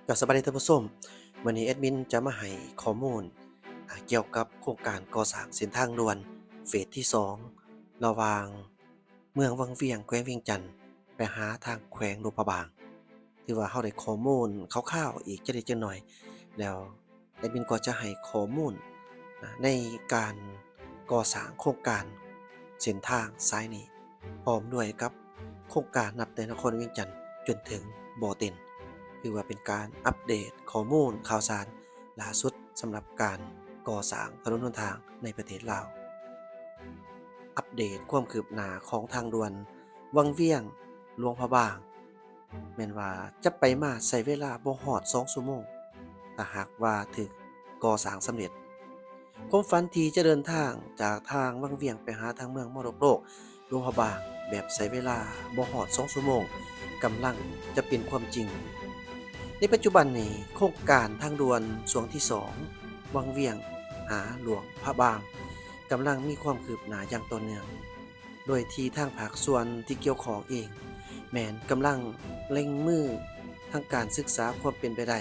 ກໍສະບາຍດີທ່ານຜູ້ຊົມ, ມື້ນີ້ແອດມິນຈະມາໃຫ້ຂໍ້ມູນ ອາ ກ່ຽວກັບໂຄງການກໍ່ສ້າງເສັ້ນທາງດ່ວນເຟສທີສອງ ລະຫວ່າງເມືອງວັງວຽງ ແຂວງວຽງຈັນ ໄປຫາທາງແຂວງຫຼວງພະບາງ. ຖືວ່າເຮົາໄດ້ຂໍ້ມູນຄ່າວໆອີກຈັກເລັກຈັກໜ້ອຍແລ້ວ. ແອດມິນກໍຈະໃຫ້ຂໍ້ມູນ ອາ ໃນການກໍ່ສ້າງໂຄງການເສັ້ນທາງສາຍນີ້ ພ້ອມດ້ວຍກັບໂຄງການນັບແຕ່ນະຄອນວຽງຈັນຈົນເຖິງບໍ່ເຕັນ. ຖືວ່າເປັນການອັບເດດຂໍ້ມູນຂ່າວສານລ່າສຸດສຳລັບການກໍ່ສ້າງຖະໜົນຫົນທາງໃນປະເທດລາວ. ອັບເດດຄວາມຄືບໜ້າຂອງທາງດ່ວນວັງວຽງ ຫຼວງພະບາງ ແມ່ນວ່າຈະໄປມາໃຊ້ເວລາບໍ່ຮອດສອງຊົ່ວໂມງ ຖ້າຫາກວ່າຖືກກໍ່ສ້າງສຳເລັດ. ຄວາມຝັນທີ່ຈະເດີນທາງຈາກທາງວັງວຽງໄປຫາທາງເມືອງມໍລະດົກໂລກຫຼວງພະບາງ ແບບໃຊ້ເວລາບໍ່ຮອດສອງຊົ່ວໂມງ ກຳລັງຈະເປັນຄວາມຈິງ. ໃນປັດຈຸບັນນີ້ ໂຄງການທາງດ່ວນຊ່ວງທີສອງ ວັງວຽງຫາຫຼວງພະບາງ ກຳລັງມີຄວາມຄືບໜ້າຢ່າງຕໍ່ເນື່ອງ. ໂດຍທີ່ທາງພາກສ່ວນທີ່ກ່ຽວຂ້ອງເອງ ແມ່ນກຳລັງເລັ່ງມືທາງການສຶກສາຄວາມເປັນໄປໄດ້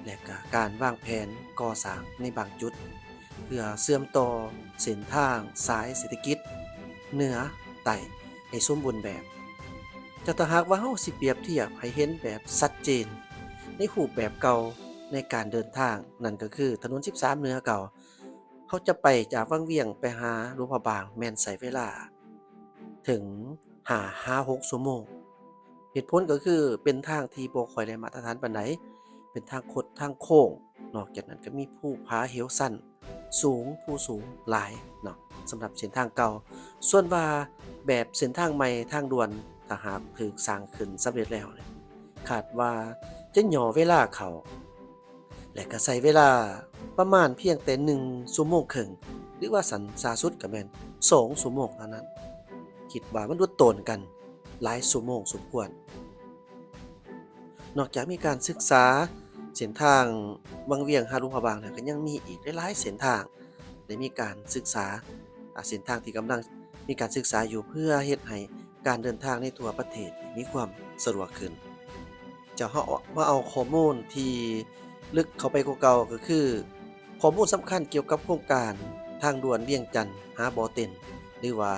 ແລະ ກະການວາງແຜນກໍ່ສ້າງໃນບາງຈຸດ ເພື່ອເຊື່ອມຕໍ່ເສັ້ນທາງສາຍເສດຖະກິດເໜືອໃຕ້ໃຫ້ສົມບູນແບບ. ແຕ່ຖ້າຫາກວ່າເຮົາຊິປຽບທຽບໃຫ້ເຫັນແບບຊັດເຈນໃນຮູບແບບເກົ່າໃນການເດີນທາງ ນັ້ນກໍຄືຖະໜົນສິບສາມເໜືອເກົ່າ ເຮົາຈະໄປຈາກວັງວຽງໄປຫາຫຼວງພະບາງ ແມ່ນໃຊ້ເວລາເຖິງຫ້າຫາຫົກຊົ່ວໂມງ. ເຫດຜົນກໍຄືເປັນທາງທີ່ບໍ່ຄ່ອຍໄດ້ມາດຕະຖານປານໃດ, ເປັນທາງຄົດທາງໂຄ້ງ, ນອກຈາກນັ້ນກໍມີພູຜາເຫວຊັນສູງ, ພູສູງຫຼາຍເນາະ ສຳລັບເສັ້ນທາງເກົ່າ. ສ່ວນວ່າແບບເສັ້ນທາງໃໝ່ທາງດ່ວນ ຖ້າຫາກຖືກສ້າງຂຶ້ນສຳເລັດແລ້ວ ຄາດວ່າຈະຫຍໍ້ເວລາເຂົ້າ ແລະ ກໍໃຊ້ເວລາປະມານພຽງແຕ່ໜຶ່ງຊົ່ວໂມງເຄິ່ງ ຫຼືວ່າສັ້ນຊ້າສຸດກໍແມ່ນສອງຊົ່ວໂມງເທົ່ານັ້ນ. ຄິດວ່າມັນຫຼຸດໂຕນກັນຫຼາຍຊົ່ວໂມງສົມຄວນ. ນອກຈາກມີການສຶກສາເສັ້ນທາງວັງວຽງຫາຫຼວງພະບາງແລ້ວ ກໍຍັງມີອີກຫຼາຍໆເສັ້ນທາງ ໄດ້ມີການສຶກສາ ອາ ເສັ້ນທາງທີ່ກຳລັງມີການສຶກສາຢູ່ ເພື່ອເຮັດໃຫ້ການເດີນທາງໃນທົ່ວປະເທດມີຄວາມສະດວກຂຶ້ນ. ເຈົ້າ ເຮົາມາເອົາຂໍ້ມູນທີ່ເລິກເຂົ້າໄປກວ່າເກົ່າ ກໍຄືຂໍ້ມູນສຳຄັນກ່ຽວກັບໂຄງການທາງດ່ວນວຽງຈັນຫາບໍ່ເຕັນ ຫຼືວ່າ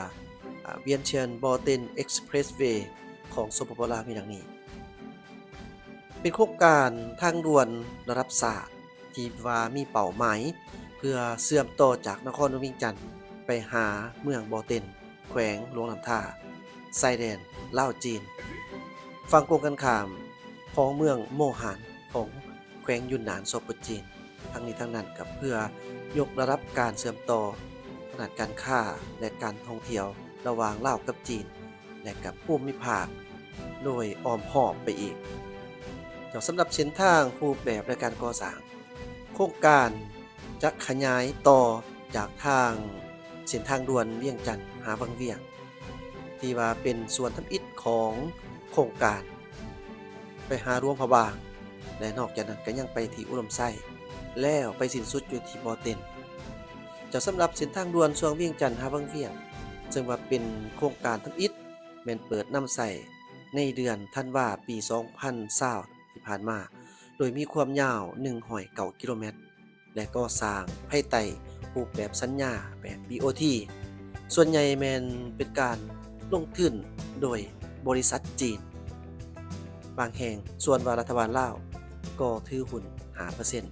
ອາ ວຽນເຊີນບໍ່ເຕັນເອັກສະເພຣສເວ ຂອງ ສປປ ລາວ ມີດັ່ງນີ້. ເປັນໂຄງການທາງດ່ວນລະດັບຊາດ ທີ່ວ່າມີເປົ້າໝາຍເພື່ອເຊື່ອມຕໍ່ຈາກນະຄອນຫຼວງວຽງຈັນໄປຫາເມືອງບໍ່ເຕັນ ແຂວງຫຼວງນ້ຳທາ ຊາຍແດນລາວ-ຈີນ ຝັ່ງກົງກັນຂ້າມຂອງເມືອງໂມຮານ ຂອງແຂວງຢຸນນານ ສປ ຈີນ. ທັງນີ້ທັງນັ້ນກໍເພື່ອຍົກລະດັບການເຊື່ອມຕໍ່ທາງດ້ານການຄ້າ ແລະ ການທ່ອງທ່ຽວລະຫວ່າງລາວກັບຈີນ ແລະ ກັບພູມິພາກໂດຍອ້ອມຮອບໄປອີກ. ເຈົ້າ ສຳລັບເສັ້ນທາງ, ຮູບແບບ ແລະ ການກໍ່ສ້າງ, ໂຄງການຈະຂະຫຍາຍຕໍ່ຈາກທາງເສັ້ນທາງດ່ວນວຽງຈັນຫາວັງວຽງ ທີ່ວ່າເປັນສ່ວນທຳອິດຂອງໂຄງການ ໄປຫາຫຼວງພະບາງ ແລະ ນອກຈາກນັ້ນກໍຍັງໄປທີ່ອຸດົມໄຊ ແລ້ວໄປສິ້ນສຸດຢູ່ທີ່ບໍ່ເຕັນ. ເຈົ້າ ສຳລັບເສັ້ນທາງດ່ວນຊ່ວງວຽງຈັນຫາວັງວຽງ ເຊິ່ງວ່າເປັນໂຄງການທຳອິດ ແມ່ນເປີດນຳໃຊ້ໃນເດືອນທັນວາ ປີສອງພັນຊາວ ທີ່ຜ່ານມາ ໂດຍມີຄວາມຍາວໜຶ່ງຮ້ອຍເກົ້າກິໂລແມັດ ແລະ ກໍ່ສ້າງພາຍໃຕ້ຮູບແບບສັນຍາແບບ ບີ ໂອ ທີ ສ່ວນໃຫຍ່ແມ່ນເປັນການລົງທຶນໂດຍບໍລິສັດຈີນບາງແຫ່ງ, ສ່ວນວ່າລັດຖະບານລາວກໍຖືຮຸ້ນຫ້າເປີເຊັນ.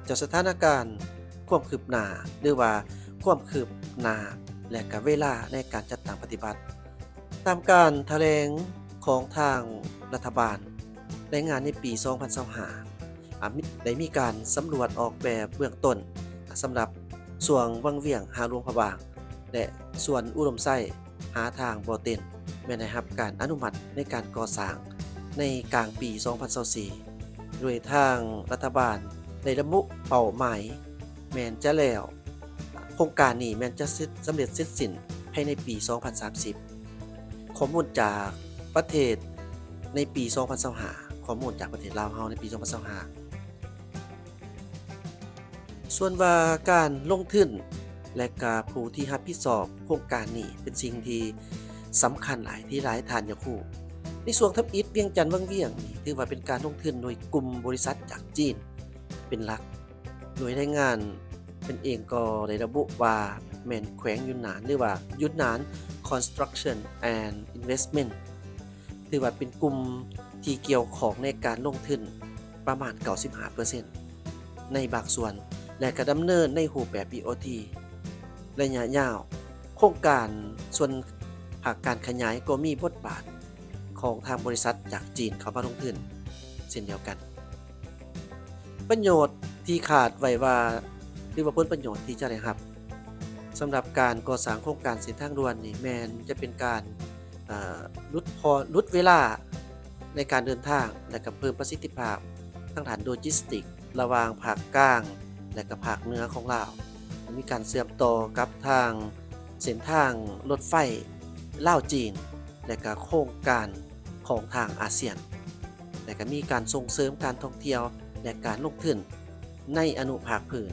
ຈາກສະຖານະການຄວາມຄືບໜ້າ ຫຼືວ່າຄວາມຄືບໜ້າ ແລະ ກະເວລາໃນການຈັດຕັ້ງປະຕິບັດ ຕາມການຖະແຫຼງຂອງທາງລັດຖະບານ, ລາຍງານໃນປີສອງພັນຊາວຫ້າ ອາ ມີ ໄດ້ມີການສຳຫຼວດອອກແບບເບື້ອງຕົ້ນ ອາ ສຳລັບຊ່ວງວັງວຽງຫາຫຼວງພະບາງ ແລະ ສ່ວນອຸດົມໄຊຫາທາງບໍ່ເຕັນ ແມ່ນໄດ້ຮັບການອະນຸມັດໃນການກໍ່ສ້າງໃນກາງປີສອງພັນຊາວສີ່ ໂດຍທາງລັດຖະບານໄດ້ລະບຸເປົ້າໝາຍ ແມ່ນຈະແລ້ວ ໂຄງການນີ້ແມ່ນຈະເສັດ ສຳເລັດເສັດສິ້ນພາຍໃນປີສອງພັນສາມສິບ. ຂໍ້ມູນຈາກປະເທດໃນປີສອງພັນຊາວຫ້າ ຂໍ້ມູນຈາກປະເທດລາວເຮົາໃນປີສອງພັນຊາວຫ້າ. ສ່ວນວ່າການລົງທຶນ ແລະ ກະຜູ້ທີ່ຮັບຜິດຊອບໂຄງການນີ້ ເປັນສິ່ງທີ່ສຳຄັນຫຼາຍ ທີ່ຫຼາຍທ່ານຢາກຮູ້. ໃນຊ່ວງທຳອິດວຽງຈັນວັງວຽງນີ້ ຖືວ່າເປັນການລົງທຶນໂດຍກຸ່ມບໍລິສັດຈາກຈີນເປັນຫຼັກ. ໂດຍລາຍງານເພິ່ນເອງກໍໄດ້ລະບຸວ່າແມ່ນແຂວງຢຸນນານ ຫຼືວ່າຢຸນນານ Construction and Investment ຖືວ່າເປັນກຸ່ມທີ່ກ່ຽວຂ້ອງໃນການລົງທຶນປະມານເກົ້າສິບຫ້າເປີເຊັນໃນບາງສ່ວນ ແລະ ກະດຳເນີນໃນຮູບແບບ ບີ ໂອ ທີ ໄລຍະຍາວ. ໂຄງການສ່ວນພາກການຂະຫຍາຍກໍມີບົດບາດຂອງທາງບໍລິສັດຈາກຈີນເຂົ້າມາລົງທຶນເຊັ່ນດຽວກັນ. ປະໂຫຍດທີ່ຄາດໄວ້ວ່າ ຫຼືວ່າຜົນປະໂຫຍດທີ່ຈະໄດ້ຮັບ ສຳລັບການກໍ່ສ້າງໂຄງການເສັ້ນທາງດ່ວນນີ້ ແມ່ນຈະເປັນການ ເອີ ຫຼຸດຜ່ອນ ຫຼຸດເວລາໃນການເດີນທາງ ແລະ ກະເພີ່ມປະສິດທິພາບທາງດ້ານໂລຈິສຕິກ ລະຫວ່າງພາກກາງ ແລະ ກະພາກເໜືອຂອງລາວ, ມີການເຊື່ອມຕໍ່ກັບທາງເສັ້ນທາງລົດໄຟລາວ-ຈີນ ແລະ ກະໂຄງການຂອງທາງອາຊຽນ ແລະ ກະມີການສົ່ງເສີມການທ່ອງທ່ຽວ ແລະ ການລົງທຶນໃນອະນຸພາກພື້ນ.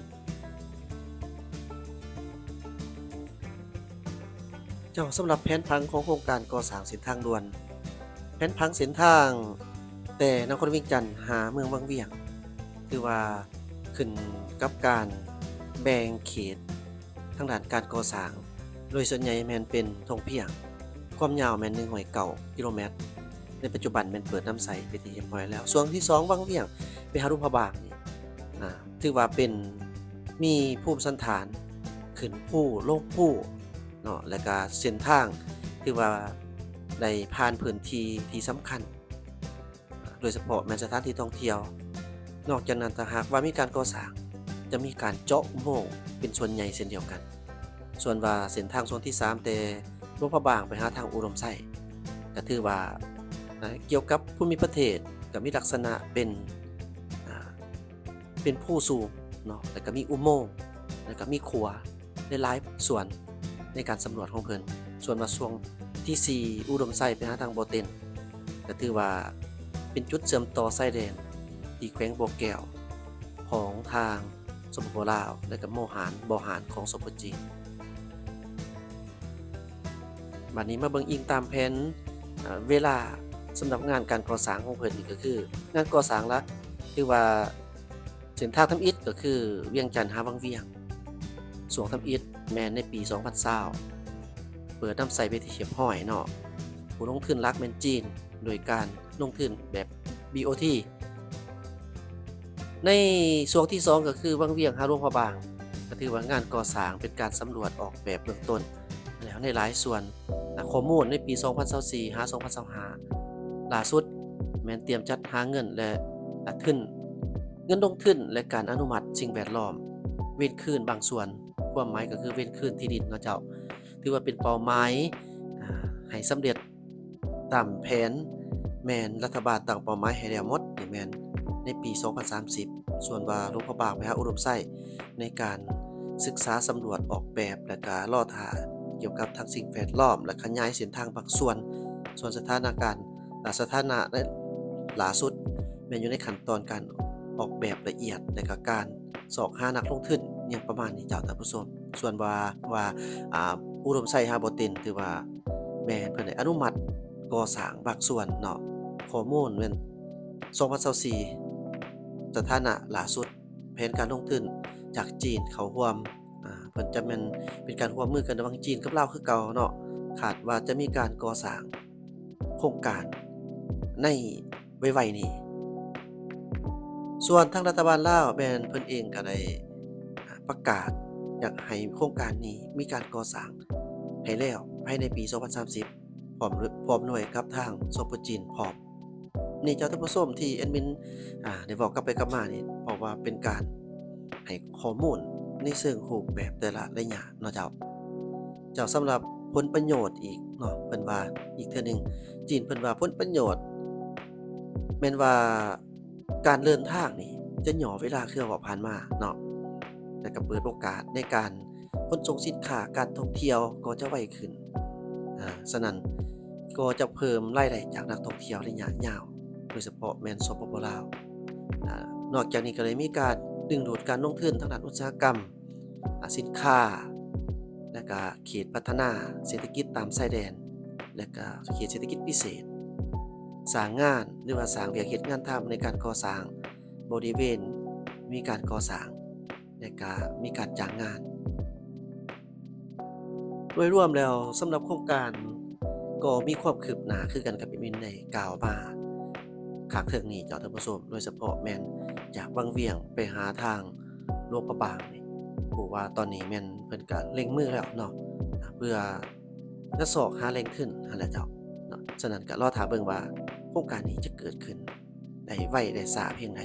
ເຈົ້າ, ສຳລັບແຜນຜັງຂອງໂຄງການກໍ່ສ້າງເສັ້ນທາງດ່ວນ, ແຜນຜັງເສັ້ນທາງແຕ່ນະຄອນຫຼວງວຽງຈັນຫາເມືອງວັງວຽງ ຖືວ່າຂຶ້ນກັບການແບ່ງເຂດທາງດ້ານການກໍ່ສ້າງ, ໂດຍສ່ວນໃຫຍ່ແມ່ນເປັນທົ່ງພຽງ, ຄວາມຍາວແມ່ນໜຶ່ງຮ້ອຍເກົ້າກິໂລແມັດ, ໃນປັດຈຸບັນແມ່ນເປີດນຳໃຊ້ເປັນທີ່ຮຽບຮ້ອຍແລ້ວ. ຊ່ວງທີສອງ ວັງວຽງໄປຫາຫຼວງພະບາງນີ້ ອາ ຖືວ່າເປັນ ມີພູມສັນຖານຂຶ້ນພູລົງພູເນາະ ແລະກະເສັ້ນທາງຖືວ່າໄດ້ຜ່ານພື້ນທີ່ທີ່ສຳຄັນ ໂດຍສະເພາະແມ່ນສະຖານທີ່ທ່ອງທ່ຽວ. ນອກຈາກນັ້ນ ຖ້າຫາກວ່າມີການກໍ່ສ້າງ ຈະມີການເຈາະອຸໂມງເປັນສ່ວນໃຫຍ່ເຊັ່ນດຽວກັນ. ສ່ວນວ່າເສັ້ນທາງຊ່ວງທີສາມ ແຕ່ຫຼວງພະບາງໄປຫາທາງອຸດົມໄຊ ກະຖືວ່າ ອາ ກ່ຽວກັບພູມິປະເທດ ກະມີລັກສະນະເປັນ ອາ ເປັນພູສູງເນາະ ແລ້ວກະມີອຸໂມງ ແລ້ວກະມີຂົວ ຫຼາຍໆສ່ວນໃນການສຳຫຼວດຂອງເພິ່ນ. ສ່ວນວ່າຊ່ວງທີສີ່ ອຸດົມໄຊໄປຫາທາງບໍ່ເຕັນ ກະຖືວ່າເປັນຈຸດເຊື່ອມຕໍ່ຊາຍແດນທີ່ແຂວງບໍ່ແກ້ວຂອງທາງ ສປປ ລາວ ແລະກະໂມຫານ ບໍ່ຫານຂອງ ສປ ຈີນ. ບາດນີ້ມາເບິ່ງອີງຕາມແຜນ ເວລາສຳລັບງານການກໍ່ສ້າງຂອງເພິ່ນນີ້ ກະຄືງານກໍ່ສ້າງລະ ຖືວ່າ ເສັ້ນທາງທຳອິດກະຄືວຽງຈັນຫາວັງວຽງ ຊ່ວງທຳອິດແມ່ນໃນປີສອງພັນຊາວ ເປີດນຳໃຊ້ເປັນທີ່ຮຽບຮ້ອຍເນາະ. ຜູ້ລົງທຶນຫຼັກແມ່ນຈີນ ໂດຍການລົງທຶນແບບ ບີ ໂອ ທີ. ໃນຊ່ວງທີສອງ ກະຄືວັງວຽງຫາຫຼວງພະບາງ ກະຖືວ່າງານກໍ່ສ້າງເປັນການສຳຫຼວດອອກແບບເບື້ອງຕົ້ນແລ້ວໃນຫຼາຍສ່ວນ. ຂໍ້ມູນໃນປີສອງພັນຊາວສີ່ ຫາ ສອງພັນຊາວຫ້າ ຫຼ້າສຸດແມ່ນຕຽມຈັດຫາເງິນ ແລະ ທຶນ ເງິນລົງທຶນ ແລະ ການອະນຸມັດສິ່ງແວດລ້ອມ ເວນຄືນບາງສ່ວນ, ຄວາມໝາຍກະຄືເວນຄືນທີ່ດິນເນາະເຈົ້າ. ຖືວ່າເປັນເປົ້າໝາຍ ອາ ໃຫ້ສຳເລັດຕາມແຜນ ແມ່ນລັດຖະບານຕັ້ງເປົ້າໝາຍໃຫ້ແລ້ວໝົດນີ້ແມ່ນໃນປີສອງພັນສາມສິບ. ສ່ວນວ່າຫຼວງພະບາງໄປຫາອຸດົມໄຊ ໃນການສຶກສາສຳຫຼວດອອກແບບ ແລະກະລໍຖ້າກ່ຽວກັບທາງສິ່ງແວດລ້ອມ ແລະຂະຫຍາຍເສັ້ນທາງບາງສ່ວນ. ສ່ວນສະຖານະການ ອາ ສະຖານະໃນຫຼ້າສຸດແມ່ນຢູ່ໃນຂັ້ນຕອນການອອກແບບລະອຽດ ແລະກະການຊອກຫານັກລົງທຶນ ຫຍັງປະມານນີ້ເຈົ້າທ່ານຜູ້ຊົມ. ສ່ວນວ່າ ວ່າ ອາ ອຸດົມໄຊຫາບໍ່ເຕັນ ຖືວ່າແມ່ນເພິ່ນໄດ້ອະນຸມັດກໍ່ສ້າງບາງສ່ວນເນາະ. ຂໍ້ມູນແມ່ນສອງພັນຊາວສີ່ ສະຖານະຫຼ້າສຸດ ແຜນການລົງທຶນຈາກຈີນເຂົ້າຮ່ວມ ອາ ເພິ່ນຈະແມ່ນເປັນການຮ່ວມມືກັນລະຫວ່າງຈີນກັບລາວຄືເກົ່າເນາະ. ຄາດວ່າຈະມີການກໍ່ສ້າງໂຄງການໃນໄວໆນີ້. ສ່ວນທາງລັດຖະບານລາວແມ່ນເພິ່ນເອງກະໄດ້ ອາ ປະກາດຢາກໃຫ້ໂຄງການນີ້ມີການກໍ່ສ້າງໃຫ້ແລ້ວພາຍໃນປີສອງພັນສາມສິບ ພ້ອມ ພ້ອມດ້ວຍກັບທາງ ສປ ຈີນ ພ້ອມ. ນີ້ເຈົ້າທ່ານຜູ້ຊົມ ທີ່ແອດມິນ ອາ ໄດ້ເວົ້າກັບໄປກັບມານີ້ ເພາະວ່າເປັນການໃຫ້ຂໍ້ມູນໃນເຊີງຮູບແບບແຕ່ລະໄລຍະເນາະເຈົ້າ. ເຈົ້າ, ສຳລັບຜົນປະໂຫຍດອີກເນາະ ເພິ່ນວ່າອີກເທື່ອໜຶ່ງ ຈີນເພິ່ນວ່າຜົນປະໂຫຍດແມ່ນວ່າ ການເດີນທາງນີ້ຈະຫຍໍ້ເວລາຄືເວົ້າຜ່ານມາເນາະ ແລະກະເປີດໂອກາດໃນການຂົນສົ່ງສິນຄ້າ, ການທ່ອງທ່ຽວກໍຈະໄວຂຶ້ນ. ອາ ສະນັ້ນກໍຈະເພີ່ມລາຍໄດ້ຈາກນັກທ່ອງທ່ຽວໄລຍະຍາວ ໂດຍສະເພາະແມ່ນ ສປປ ລາວ. ອາ ນອກຈາກນີ້ກະໄດ້ມີການດຶງດູດການລົງທຶນທາງດ້ານອຸດສາຫະກຳ, ອາ ສິນຄ້າ ແລະກະເຂດພັດທະນາເສດຖະກິດຕາມຊາຍແດນ ແລະກະເຂດເສດຖະກິດພິເສດ. ສ້າງງານ ຫຼືວ່າສ້າງວຽກເຮັດງານທຳໃນການກໍ່ສ້າງບໍລິເວນມີການກໍ່ສ້າງ ແລະກະມີການຈ້າງງານ. ໂດຍລວມແລ້ວສຳລັບໂຄງການກໍມີຄວາມຄືບໜ້າຄືກັນກັບແອດມິນໄດ້ກ່າວມາຂ້າງເທິງນີ້ເຈົ້າທ່ານຜູ້ຊົມ ໂດຍສະເພາະແມ່ນຈາກວັງວຽງໄປຫາທາງຫຼວງພະບາງນີ້ ຮູ້ວ່າຕອນນີ້ແມ່ນເພິ່ນກະເລັ່ງມືແລ້ວເນາະ ເພື່ອຈະຊອກຫາແຫຼ່ງທຶນຫັ້ນແຫຼະເຈົ້າເນາະ. ສະນັ້ນກະລໍຖ້າເບິ່ງວ່າໂຄງການນີ້ຈະເກີດຂຶ້ນ ໄດ້ໄວໄດ້ຊ້າພຽງໃດ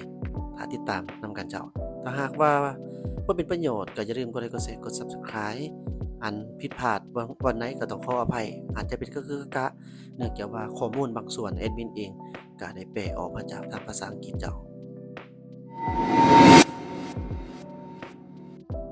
ຖ້າຕິດຕາມນຳກັນເຈົ້າ. ຖ້າຫາກວ່າບໍ່ເປັນປະໂຫຍດ ກໍຢ່າລືມກົດໄລ ກົດແຊ ກົດ Subscribe ອັນຜິດພາດບ່ອນໃດກໍຕ້ອງຂໍອະໄພ ອາດຈະເປັນກະກຶກກະກະ ເນື່ອງຈາກວ່າຂໍ້ມູນບາງສ່ວນແອດມິນເອງກໍໄດ້ແປອອກມາຈາກທາງພາສາອັງກິດເຈົ້າ.